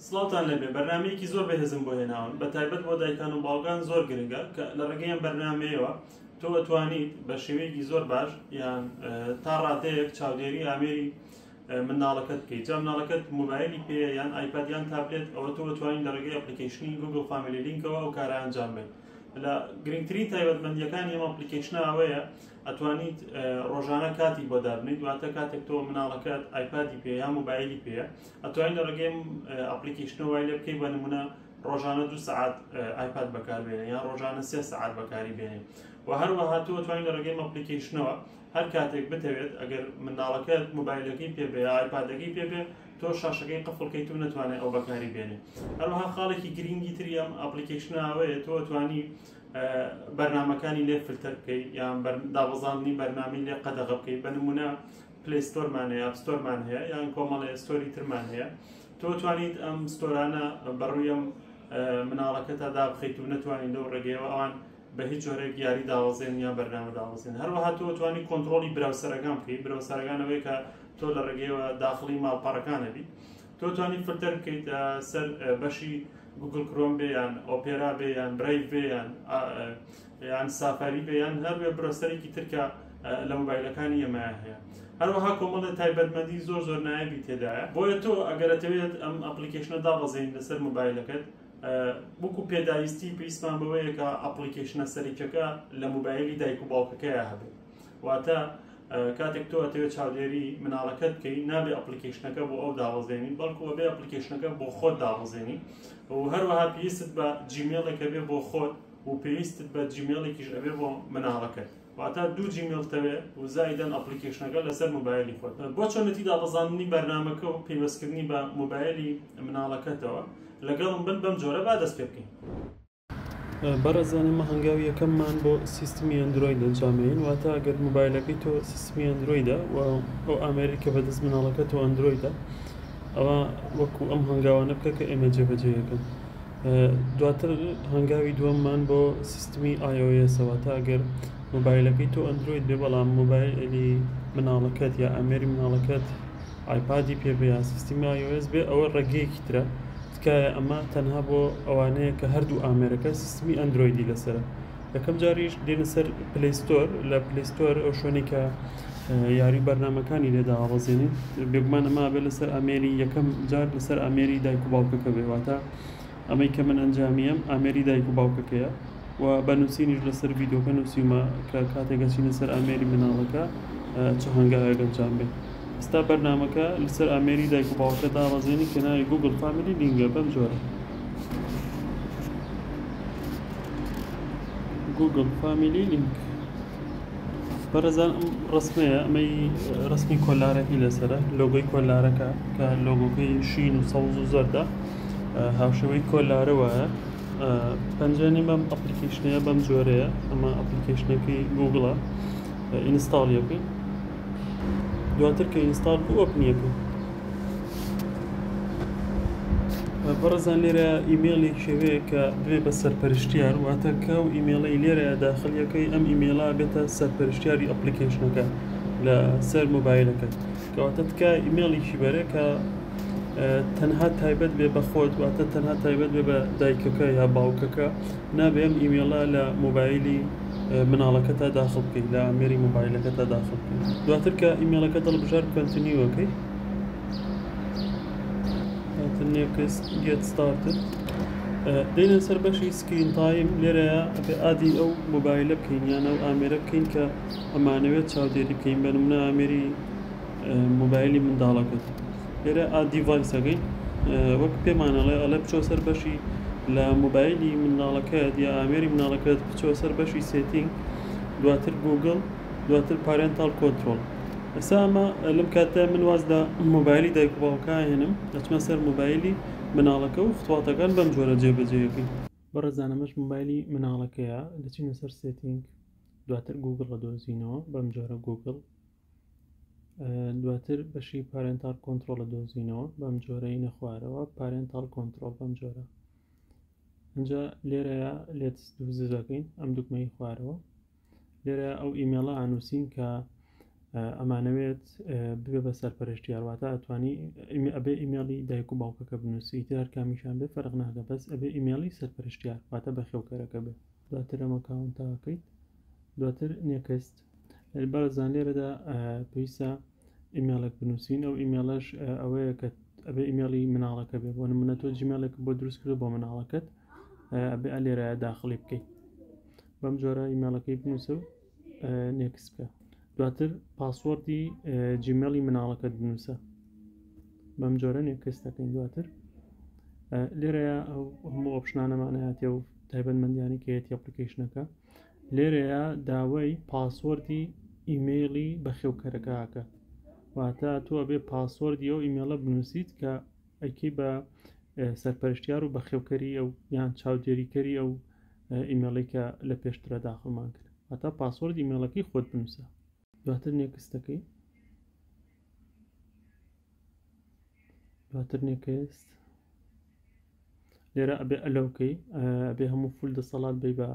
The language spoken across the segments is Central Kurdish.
سڵاوتان لێبێ بەرنامەیەکی زۆر بەهێزم بۆ هێناون بە تایبەت بۆ دایکان و باوکان زۆر گرنگە کە لە ڕێگەی ئەم بەرنامەیەوە تۆ ئەتوانیت بە شێوەیەکی زۆر باش یان تا ڕادەیەک چاودێری ئامێری منداڵەکەت بکەیت جا مناڵەکەت مۆبایلی پێ یان ئایپاد یان تابلێت ئەوە تۆ ئەتوانیت لە ڕێگەی application ی گوگل Family Link ەوە ئەو کارە ئەنجام بەیت لە گرنگترین تایبەتمەندیەکانی ئەم application ە ئەوەیە ئەتوانیت ڕۆژانە کاتی بۆ دابنیت واتە کاتێک تۆ مناڵەکەت ئایپادی پێ یا مۆبایلی پێیە ئەتوانین لە ڕێگەی application ەوە وای لێ بکەیت بە نمونە ڕۆژانە دو سەعات ئایپاد بەکاربێنێ یان ڕۆژانە سێ سەعات بەکاری بێنێ و هەروەها تۆ ئەتوانین لە ڕێگەی application ەوە هەر کاتێک بتەوێت ئەگەر منداڵەکەت مۆبایلەکەی پێ بێ ئایپادەکەی پێ بێ تۆ شاشەکەی قفڵکەیت و نەتوانێت ئەو بەکاری بێنێ. هەروەها خاڵێکی گرنگی تری ئەم application ە ئەوەیە تۆ ئەتوانی بەرنامەکانی لێ فلتەر بکەیت یان دابەزاندنی بەرنامەی لێ قەدەغە بکەیت. بە نمونە Play Store مان هەیە، App Store مان هەیە، یان کۆمەڵێ store ی ترمان هەیە. تۆ توانیت ئەم store انە بەڕووی ئەم مناڵەکەتا دابخەیت و نەتوانین لەو ڕێگەیەوە ئەوان بە هیچ جۆرێک یاری داوەزێن یان بەرنامە داوەزێن. هەروەها تۆ توانی کۆنترۆڵی browser ەکان بکەیت. browser ەکان ئەوەیە کە تۆ لە ڕێگەیەوە داخڵی ماڵپەڕەکانە بیت. تۆ توانی فلتەر بکەیت سەر بەشی گوگل کرۆم بێ یان ئۆپێرا بێ یان برەیڤ بێ یان یان سافاری بێ یان هەر وێب browser ێکی ترکە لە مۆبایلەکانی ئێمە هەیە. هەروەها کۆمەڵێ تایبەتمەندی زۆر زۆر نایابی تێدایە. بۆیە تۆ ئەگەر ئەتەوێت ئەم application ە دابەزێنی لەسەر مۆبایلەکەت وەکو پێداویستی پێویستمان بەوەیە کە application ە سەرەکیەکە لە مۆبایلی دایک و باوکەکەیا هەبێت. واتە کاتێک تۆ ئەتەوێت چاودێری مناڵەکەت بکەی نابێ application ەکە بۆ ئەو دابەزێنی، بەڵکو ئەبێ application ەکە بۆ خۆت دابەزێنی. و هەروەها پێویستت بە Gmail ێک ئەبێ بۆ خۆت و پێویستت بە Gmail ێکیش ئەبێ بۆ مناڵەکەت. واتە دوو Gmail تەوێ و زائیدەن application ەکە لەسەر مۆبایلی خۆت. بۆ چۆنێتی دابەزاندنی بەرنامەکە و پەیوەستکردنی بە مۆبایلی مناڵەکەتەوە لەگەڵم بن، بەم جۆرە با دەست پێ بکەین. بەڕێزان ئێمە هەنگاوی یەکەممان بۆ سیستمی ئەندرۆید ئەنجامەین. واتە ئەگەر مۆبایلەکەی تۆ سیستمی ئەندرۆیدە و ئەو ئامێرەی کە بەدەست مناڵەکە تۆ ئەندرۆیدە، ئەوە وەکو ئەم هەنگاوانە بکە کە ئێمە جێبەجێیەکەن. دواتر هەنگاوی دووەممان بۆ سیستمی iOS، واتە ئەگەر مۆبایلەکەی تۆ ئەندرۆید بێ بەڵام مۆبایلی مناڵەکەت یا ئامێری مناڵەکەت ئایپادی پێ بێ یا سیستمی iOS بێ، ئەوە ڕێگەیەکی ترە. تکایە ئەمە تەنها بۆ ئەوانەیە کە هەردوو ئامێرەکە سیستمی ئەندرۆیدی لەسەرە. یەکەم جاریش دێنە سەر Play Store. لە Play Store ئەو شوێنەی کە یاری و بەرنامەکانی لێ داوەزێنین، بێگومان ئەمە بێ لەسەر ئامێری یەکەم جار لەسەر ئامێری دایک و باوکەکە بێ. واتە ئەمەی کە من ئەنجامیەم ئامێری دایک و باوکەکەیە و بە نووسینیش لەسەر ڤیدیۆکە نووسیومە کە کاتێک ئەچینە سەر ئامێری مناڵەکە چ هەنگاوێک ئەنجام بێت. ئێستا بەرنامەکە لەسەر ئامێری دایک و باوکە دابەزێنی کە ناوی گوگل Family Link ە بەم جۆرە. گوگل Family Link بەڕێزان ئەم ڕسمەیە، ئەمەی ڕسمی کۆلارەکەی لەسەرە، لۆگۆی کۆلارەکە کە لۆگۆکەی شین و سەوز و زەردە هاوشێوەی کۆلارە وایە. پەنجەنی بەم application ەیە بەم جۆرەیە. ئەمە application ەکەی گوگڵە، install یەکەی. دواتر کە install بوو open یەکەی. بەڕێزان لێرە ئیمێڵێک شێوەیە کە بێ بە سەرپەرشتیار، واتە کە ئەو ئیمێڵەی لێرە داخل یەکەی ئەم ئیمێڵە بێتە سەرپەرشتیاری application ەکە لە سەر مۆبایلەکە. کەواتە تکا ئیمێڵێکی بەرێ کە تەنها تایبەت بێ بە خۆت، واتە تەنها تایبەت بێ بە دایکەکە یا باوکەکە. نابێ ئەم ئیمێڵە لە مۆبایلی مناڵەکەتا داخل بکەیت، لە ئامێری مۆبایلەکەتا داخل بکەیت. دواتر کە ئیمێڵەکە دەڵبژارد continue ەکەی، دواتر next get started. دێنە سەر بەشی screen time. لێرەیە ئەبێ add ی ئەو مۆبایلە بکەین یان ئەو ئامێرە بکەین کە ئەمانەوێت چاودێری بکەین، بە نمونە ئامێری مۆبایلی منداڵەکەت. لێرە add device ەکەین، وەک پێمانەڵێ ئەڵێ بچۆ سەر بەشی لە مۆبایلی منداڵەکەت یا ئامێری مناڵەکەت، بچۆ سەر بەشی setting، دواتر گوگل، دواتر parental control. ئێستا ئەمە لەم کاتە من واز لە مۆبایلی دایک و باوکە هێنم، دەچمە سەر مۆبایلی مناڵەکە و خطواتەکان بەم جۆرە جێبەجێەکەین. بەڕێزان ئەمەش مۆبایلی مناڵەکەیە. دەچینە سەر setting، دواتر گوگڵ ئەدۆزینەوە بەم جۆرە گوگڵ، دواتر بەشی parental control دۆزینەوە بەم جۆرەی نەخوارەوە parental control بەم جۆرە. اینجا لێرەیە let's do this ئەکەین، ئەم دوکمەی خوارەوە. لێرە ئەو ئیمێڵە ئانووسین کە ئەمانەوێت ببێ بە سەرپەرشتیار، واتە ئەتوانی ئەبێ ئیمێڵی دایک و باوکەکە بنووسی، ئیتر هەر کامیشان بێ فەرق ناکە، بەس ئەبێ ئیمێڵی سەرپەرشتیار واتە بەخێوکەرەکە بێ. دواتر ئەم account ەکەیت، دواتر next. بەڕێزان لێرەدا پێویستە ئیمێڵێک بنووسین، ئەو ئیمێڵەش ئەوەیە کە ئەبێ ئیمێڵی مناڵەکە بێ. بۆ نمونە تۆ Gmail ێک بۆ دروست کردو بۆ مناڵەکەت، ئەبێ لێرە داخڵی بکەیت. بەم جۆرە ئیمێڵەکەی بنووسە و next بکە. دواتر password ی Gmail ی مناڵەکەت بنووسە. بەم جۆرە next دەکەین. دواتر لێرەیە ئەو هەموو option انەمان هاتێ و تایبەتمەندیانی کەیەتی application ەکە. لێرەیە داوای password ی ئیمەیڵی بەخێوکەرەکەکە، واتە تۆ ئەبێ password ی ئەو ئیمەیڵە بنووسیت کە ئەیکەی بە سەرپەرشتیار و بەخێوکەری ئەو یان چاودێریکەری ئەو ئیمەیڵی کە لە پێشترە داخڵمان کرد، واتە password ئیمەیڵەکەی خۆت بنووسە. دواتر next ەکەی، دواتر next. لێرە ئەبێ allow کەی، ئەبێ هەموو full دەسەڵات بی بە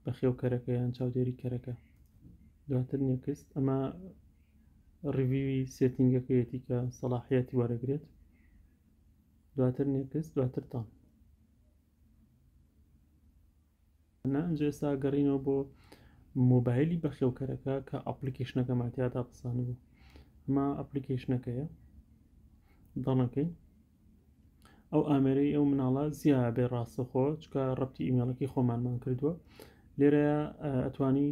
بەخێوکەرەکە یان چاودێری کەرەکە. دواتر next. ئەمە review ی setting ەکەیەتی کە سەلاحیەتی وەرەگرێت. دواتر next، دواتر done. ئەنجا ئێستا گەڕینەوە بۆ مۆبایلی بەخێوکەرەکە کە application ەکەمان تیادا بەزانبوو. ئەمە application ەکەیە، done ەکەین. ئەو ئامێرەی ئەو مناڵە زیا بێ ڕاستەخۆ، چکە ڕەبتی ئیمێڵەکەی خۆمانمان کردووە. لێرە ئەتوانی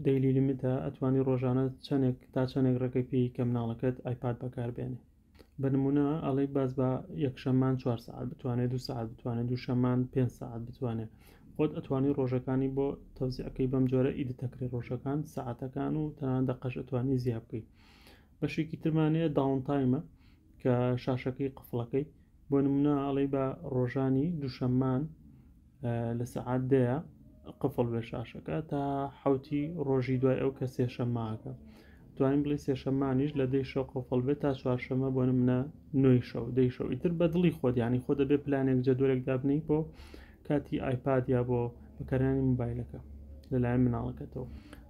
daily limit ە، ئەتوانی ڕۆژانە چەندێک تا چەندێک ڕێگەی پێی کە مناڵەکەت ئایپاد بەکاربێنێ. بە نمونە ئەڵێ باز بە یەکشەممان 4 ساعت بتوانێت، 2 ساعت بتوانێت، دووشەممان 5 ساعت بتوانێت. خۆت ئەتوانی ڕۆژەکانی بۆ تەوزیعەکەی بەم جۆرە edit ەکرێ، ڕۆژەکان، ساعتەکان و تەنانەت دەقەش ئەتوانی زیا بکەیت. بەشێکی ترمانەیە downtime ە کە شاشەکەی قفڵەکەی. بۆ نمونە ئەڵێ بە ڕۆژانی دووشەممان لە سەعات دەیە قفڵ بێ شاشەکە تا حوتی ڕۆژی دوای ئەو کە سێشەمماکە. توانین بڵێ سێشەممانیش لە دەی شەو قفڵ بێت تا چوارشەممە، بۆ نمونە نۆی شەو، دەی شەو. ئیتر بە دڵی خۆت، یعنی خۆ دەبێ پلانێک جەدوەرێک دابنی بۆ کاتی ئایپاد یا بۆ بەکارهێنانی مۆبایلەکە لەلایەن مناڵەکەتەوە.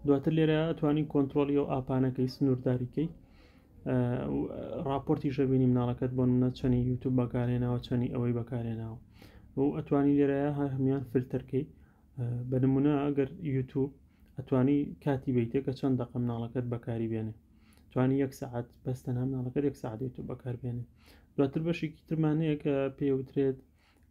دواتر لێرە ئەتوانی کۆنترۆڵی ئەو app انەکەی سنوورداریکەی، ڕاپۆرتی ژەبینی مناڵەکەت بۆ نمونە چەنی یوتوب بەکارهێناوە، چەنی ئەوەی بەکارهێناوە، و ئەتوانی لێرە هەمیان فلتەرکەی. بە نمونە ئەگەر یوتوب ئەتوانی کاتی بیتێ کە چەند دەقە مناڵەکەت بەکاری بێنێ، توانی یەک ساعت بەس تەنها مناڵەکەت یەک ساعت یوتوب بەکاربێنێ. دواتر بەشێکی ترمان هەیە کە پێوترێت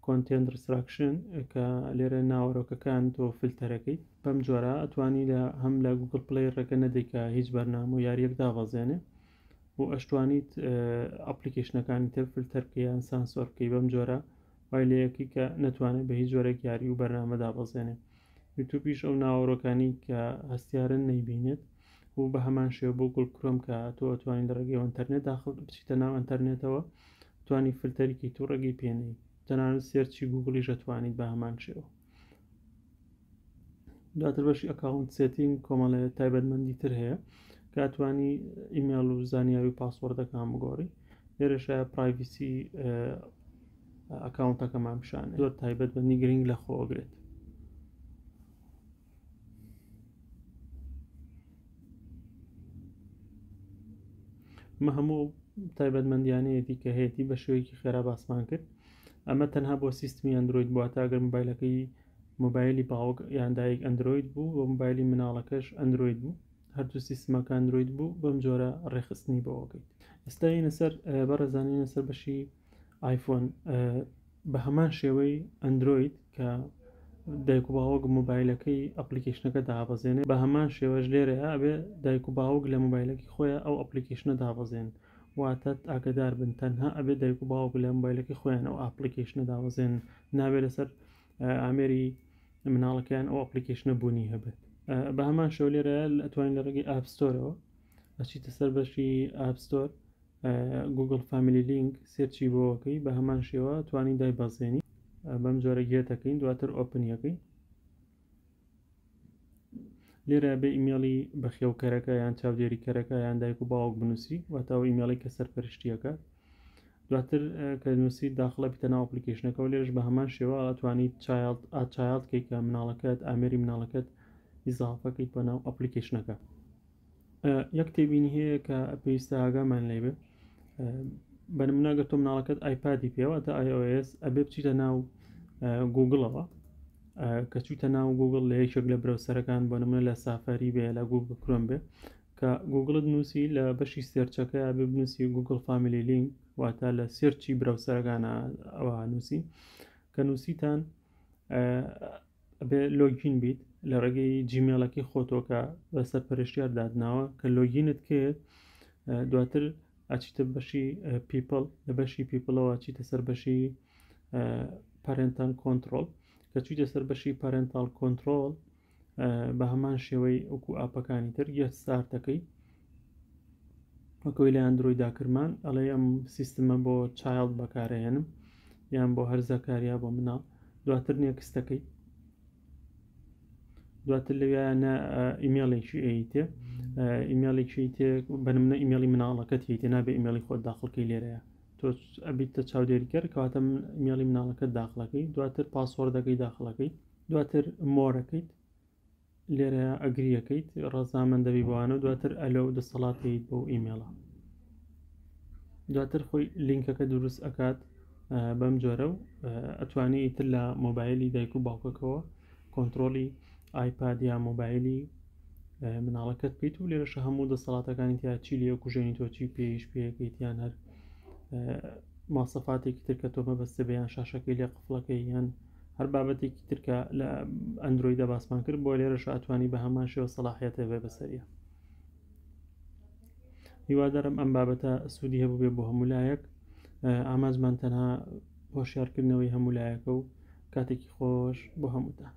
content restriction، کە لێرە ناوەرۆکەکان تۆ فلتەرەکەی. بەم جۆرە ئەتوانی لە هەم لە گوگل پلەی ڕێگە نەدەی کە هیچ بەرنامە و یاریەک دابەزێنێ، و ئەشتوانیت application ەکانی تر فلتەر بکەی یان سانسۆر بکەی. بەم جۆرە وای لەیەکی کە نەتوانێت بە هیچ جۆرێک یاری و بەرنامە دابەزێنێ. یوتوبیش ئەو ناوەرۆکانی کە هەستیارن نەیبینێت. و بە هەمان شێوە بۆ گوگل کرۆم کە تۆ ئەتوانی لە ڕێگەی ئینتەرنێت داخل بچیتە ناو ئینتەرنێتەوە، توانی فلتەریکی تو ڕێگەی پێنەی، تەنانەت search ی گوگڵیش ئەتوانیت بە هەمان شێوە. دواتر بەشی account setting کۆمەڵێ تایبەتمەندی تر هەیە کە ئەتوانی ئیمێڵ و زانیاری و password ەکان بگۆڕی. لێرەشە privacy account ەکەمان پیشانێ، زۆر تایبەتمەندی گرنگ لە خۆگرێت. ئەمە هەموو تایبەتمەندیانەیەتی کە هەیەی بە شێوەیەکی خێرا باسمان کرد. ئەمە تەنها بۆ سیستمی ئەندرۆید بووە، تا ئەگەر مۆبایلەکەی مۆبایلی باوک یان دایک ئەندرۆید بوو و مۆبایلی مناڵەکەش ئەندرۆید بوو، هەردوو سیستمەکە ئەندرۆید بوو، بەم جۆرە ڕێخستنی بۆەکەیت. ئێستا یینە سەر بەڕێزانینە سەر بەشی ئایفۆن. بە هەمان شێوەی ئەندرۆید کە دایک و باوک مۆبایلەکەی application ەکە دابەزێنێ، بە هەمان شێوەش لێرەیە ئەبێ دایک و باوک لە مۆبایلەکەی خۆیان ئەو application ە دابەزێن. واتە ئاگدار بن تەنها ئەبێ دایک و باوک لە مۆبایلەکەی خۆیان ئەو application ە دابەزێن، نابێت لەسەر ئامێری مناڵەکەیان ئەو application ە بوونی هەبێت. بە هەمان شێوە لێرە ئەتوانین لە ڕێگەی App Store ەوە ئەچیتە سەر بەشی App Store، گوگل Family Link search ی بۆەکەی، بە هەمان شێوە توانی دای بەزێنی. بەم جۆرە get ەکەین، دواتر open یەکەی. لێرە بێ ئیمێڵی بەخێوکەرەکە یان چاودێریکەرەکە یان دایک و باوک بنووسی، واتە ئەو ئیمێڵی کە سەرپەرشتیەکە. دواتر کە نووسی داخڵە بیتە ناو application ەکەەوە. لێرەش بە هەمان شێوە ئەتوانی child add child کەی کە مناڵەکەت ئامێری مناڵەکەت ئیزافەکەیت بە ناو application ەکە. یەک تێبینی هەیە کە پێویستە ئاگامان لێ بێ بە نمونە گەر تۆ مناڵەکەت iPad ی پێوە تا iOS ئەبێ بچیتە ناو گوگڵەوە کە چوویتە ناو گوگڵ لە یەکێک لە browser ەکان بۆ نمونە لە Safari بێ لە Google Chrome بێ کە گوگڵت نووسی لە بەشی search ەکە بێ بنووسی Google Family Link واتە لە search ی browser ەکانە ئەوە نووسی کە نووسیتان ئەبێ login بیت لە ڕێگەی Gmail ەکەی خۆتەوە کە بە سەرپەرشتیار دادناوە کە login ت کرد دواتر ئەچیتە بەشی people لە بەشی people ەوە چیتە سەر بەشی parental control کە چیتە سەر بەشی parental control بە هەمان شێوەی وەکو ئاپەکانی تر get start ەکەی وەکەوەی لە ئەندرۆیدا کرمان ئەڵێ ئەم سیستمە بۆ child بەکارەهێنم یان بۆ هەرزەکاریا بۆ مناڵ دواتر next ەکەی دواتر لەویانە ئیمێڵێکی ئەیتێ ئیمێڵێکی تێ بەنمونە ئیمێڵی مناڵەکەت هیتێ نابێ ئیمێڵی خۆت داخڵکەی لێرەیە تۆ ئەبیتە چاودێریکەر کەواتە ئیمێڵی مناڵەکەت داخڵەکەی دواتر password ەکەی داخڵەکەی دواتر more ەکەیت لێرە agree ەکەیت ڕەزامەند دەبی بۆوانە و دواتر allow دەسەڵاتیت بۆ ئیمێڵە دواتر خۆی لینکەکە دروست ئەکات بەم جۆرە و ئەتوانی ئیتر لە مۆبایلی دایک و باوکەکەوە کۆنتترۆلی iPad یا مۆبایلی مناڵەکەت بکەیت و لێرەشە هەموو دەسەڵاتەکانی تیا چی لێ کوژێنی تۆ چی پێیش پێەکەیت یان هەر ماسەفاتێکی تر کە تۆ مەبەستە بە یان شاشەکەی لێ قفڵەکەی یان هەر بابەتێکی تر کە لە ئەندرۆیدە باسمان کرد بۆ لێرەش ئەتوانی بە هەمان شێوە سەلاحیەتە بێ بەسەریە هیوادارم ئەم بابەتە سوودی هەبوو بێ بۆ هەموو لایەک ئامانجمان تەنها هۆشیارکردنەوەی هەموو لایەکە و کاتێکی خۆش بۆ هەمووتان.